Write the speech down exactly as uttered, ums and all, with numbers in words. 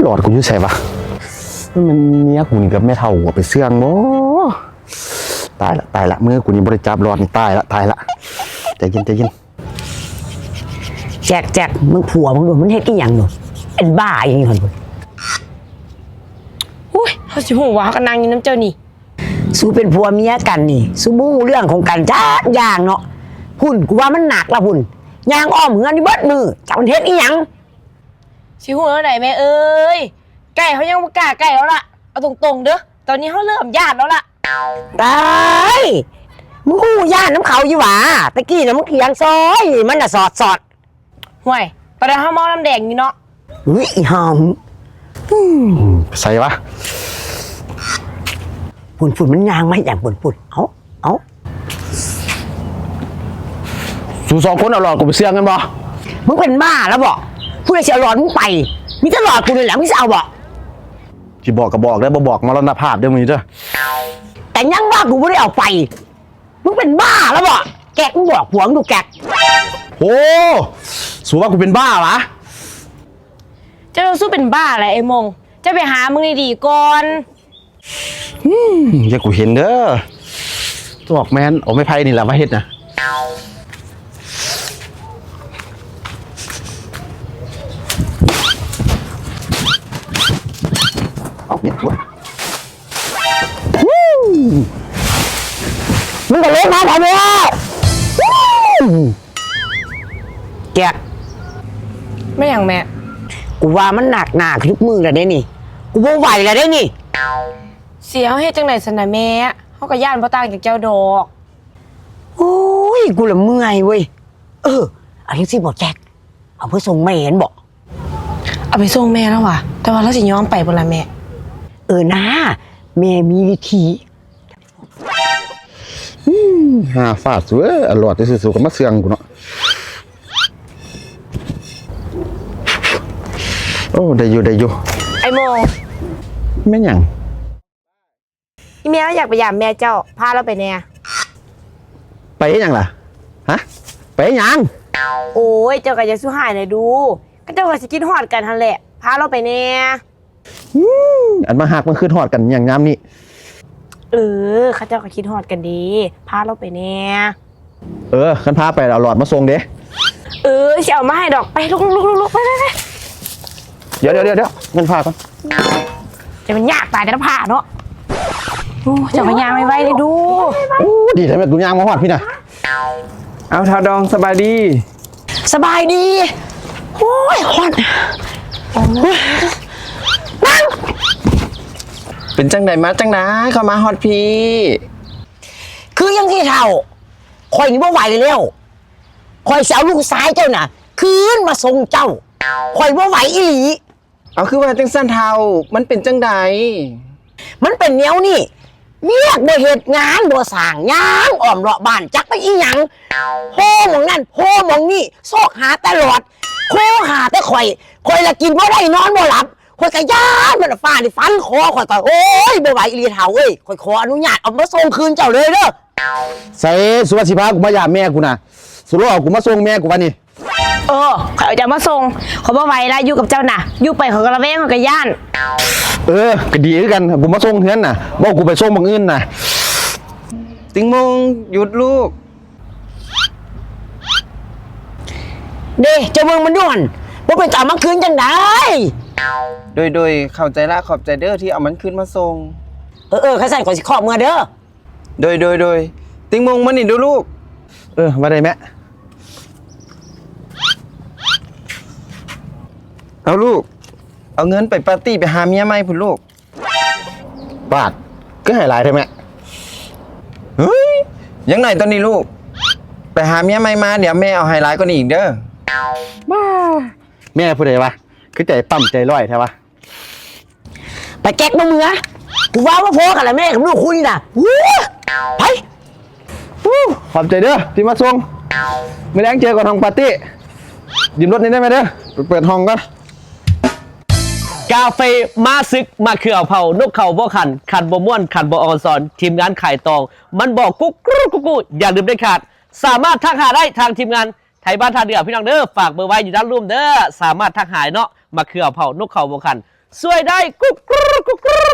หลอดกูอยู่ไสวะ มันเมียกูนี่กับแม่เฒ่ากูไปเสื่องบ่ ตายละ ตายละ มือกูนี่บ่ได้จับหลอดนี่ ตายละ ตายละ ใจเย็น ใจเย็น แจ็ค แจ็ค มึงผัวมึงดู มันเฮ็ดอีหยังอยู่ เป็นบ้าอีหยังอยู่หั่น อุ้ย เฮาสิฮู้ว่าเฮาก็นั่งอยู่นำเจ้านี่ สูเป็นผัวเมียกันนี่ สูบ่ฮู้เรื่องของกันจักอย่างเนาะ พุ้น กูว่ามันหนักละพุ้น ย่างอ้อมเฮือนนี่เบิดมื้อ จักมันเฮ็ดอีหยัง สิฮู้แนวใดแม่เอ้ย ใกล้เฮายังบ่กล้าใกล้แล้วล่ะ เอาตรงๆเด้อ ตอนนี้เฮาเริ่มย้านแล้วล่ะ ตาย มึงฮู้ย้านนำเขาอยู่หวา ตะกี้น่ะมึงเถียงซอย มันน่ะสอดๆ ห่วย ปานนั้นเฮาเมานำแดงอยู่เนาะ อุ๊ย อีห่า อืม ไสวะ พุ้น พุ้น มันย่างมาหยังพุ้น พุ้น เอ้า เอ้า สูสองคนเอาหลอดกูไปเสื่องกันบ่ มึงเป็นบ้าแล้วบ่ ผู้ใดสิเอาหลอดมึงไป มีแต่หลอดกูนี่แหละ มึงสิเอาบ่ สิบอกก็บอกเด้อ บ่บอกมรณภาพเด้อมื้อนี้เด้อ แต่ยังว่ากูบ่ได้เอาไป มึงเป็นบ้าแล้วบ่ แก๊ก มึงบอกผัวมึงดูแก๊ก โอ้ สูว่ากูเป็นบ้าหวา เจ้าสู้เป็นบ้าแหละไอ้มง เจ้าไปหามึงดีๆก่อน อืม อย่ากูเห็นเด้อ ตอกแม่น เอาไม้ไผ่นี่แหละมาเฮ็ดนะ เอาเนี่ย มึงก็เล่นมาทำไมอ่ะ แก๊ก แม่นหยังแม่ กูว่ามันหนักหนาขึ้นทุกมื้อแล้วเด้นี่ กูบ่ไหวแล้วเด้นี่ สิเฮาเฮ็ดจั่งใด๋ซั่นน่ะแม่ เฮาก็ย้านบ่ต่างจากเจ้าดอก โอ้ย กูละเมื่อยเว้ย เออ เอาจั่งซี้บ่แก๊ก เอาไปส่งแม่หั่นบ่ เอาไปส่งแม่แล้วหวา แต่ว่าลาวสิยอมไปบ่ล่ะแม่ เออนา แม่มีวิธี อืม หาฟาดสูเอ้ย อร่อยที่สุดๆก็มาเสื่องกูเนาะ โอ้ ได้อยู่ ได้อยู่ ไอ้โม แม่นหยัง อีแม่อยากไปยามแม่เจ้า พาลาวไปแหน่ ไปเฮ็ดหยังล่ะ ฮะ ไปเฮ็ดหยัง โอ้ย เจ้าก็อย่าสู้ฮ้ายแหน่ดู เขาเจ้าก็สิคิดฮอดกันหั่นแหละ พาลาวไปแหน่ อืม อันมาฮักมาคิดฮอดกันหยังยามนี้ เออ เขาเจ้าก็คิดฮอดกันเด้ พาลาวไปแหน่ เออ คันพาไปแล้วเอาหลอดมาส่งเด้ เออ สิเอามาให้ดอก ไป ลุกๆๆๆ ไปๆๆ เดี๋ยวๆๆๆ เงินพาก่อน จะมันยากตายแต่ละพาเนาะ โอ้ เจ้าก็ย่างไวๆเลยดู โอ้ ดีแท้แม่ กูย่างมาฮอดพี้นะ เอา ท้าวดอง สบายดี สบายดี โอ้ย ฮ้อน โอ้ย นั่ง เป็นจั่งใด๋มาจั่งใด๋ เข้ามาฮอดพี้ คือจั่งซี้เฒ่า ข้อยนี่บ่ไหวแล้ว ข้อยสิเอาลูกชายเจ้าน่ะ คืนมาส่งเจ้า ข้อยบ่ไหวอีหลี เอาคือว่าจั่งซั้นเฒ่า มันเป็นจั่งใด๋ มันเป็นแนวนี้ เวียกบ่เฮ็ดงานบ่สร้าง ย่างอ้อมเลาะบ้านจักไปอีหยัง โพหม่องนั่น โพหม่องนี่ ซอกหาแต่หลอด โพหาแต่ข้อย ข้อยละกินบ่ได้นอนบ่หลับ ข้อยก็ย้านมันฟ้านี่ฟันคอข้อยก็ โอ้ย บ่ไหวอีหลีเฒ่าเอ้ย ข้อยขออนุญาตเอามาส่งคืนเจ้าเลยเด้อ ใส่ สูว่าสิพากูมายามแม่กูน่ะ สูรอเอากูมาส่งแม่กูวะนี่ เออ ข้อยเอาเจ้ามาส่ง ข้อยบ่ไหวละ อยู่กับเจ้าน่ะ อยู่ไปข้อยก็ระแวง ข้อยก็ย้าน เออ ก็ดีคือกัน กูมาส่งเฮือนน่ะ บ่กูไปส่งหม่องอื่นน่ะ ติงมง หยุดลูก เด้ เจ้าเบิ่งมันดูหั่น บ่เป็นตามาคืนจั่งใด๋ โดย โดย เข้าใจละ ขอบใจเด้อที่เอามันคืนมาส่ง เออ เออ คันซั้นข้อยสิขอเมือเด้อ โดย โดย โดย ติงมง มานี่ดูลูก เออ ว่าใด๋แม่ เอาลูก เอาเงินไปปาร์ตี้ไปหาเมียใหม่พุ้นลูก บาท คือให้หลายแท้แม่ เฮ้ย ยังน้อยตอนนี้ลูก ไปหาเมียใหม่มา เดี๋ยวแม่เอาให้หลายกว่านี้อีกเด้อ บ้า แม่ผู้ใด๋วะ คือใจปั้มใจร้อยแท้วะ ไปแก๊กมาเมือ กูว่าบ่พอกันละแม่กับลูกคู่นี่น่ะ ฮู้ ไป ฮู้ ขอบใจเด้อที่มาส่ง มื้อแลงเจอกันห้องปาร์ตี้ ยืมรถนี้ได้ไหมเด้อ ไปเปิดห้องก่อน กาเฟมาศึก มาเคือเผา นกเขาบ่ขัน ขันบ่ม่วน ขันบ่ออนซอน ทีมงานขายตอง มันบอกกุ๊กกรู๊ดกุ๊กกู อย่าลืมเด็ดขาด สามารถทักหาได้ทางทีมงานไทยบ้านท่าเดือ พี่น้องเด้อ ฝากเบอร์ไว้อยู่ด้านลุ่มเด้อ สามารถทักหาเนาะ มะเขือเผา นกเขาบ่คัน ช่วยได้ กุ๊กกรู๊กกุ๊กกรู๊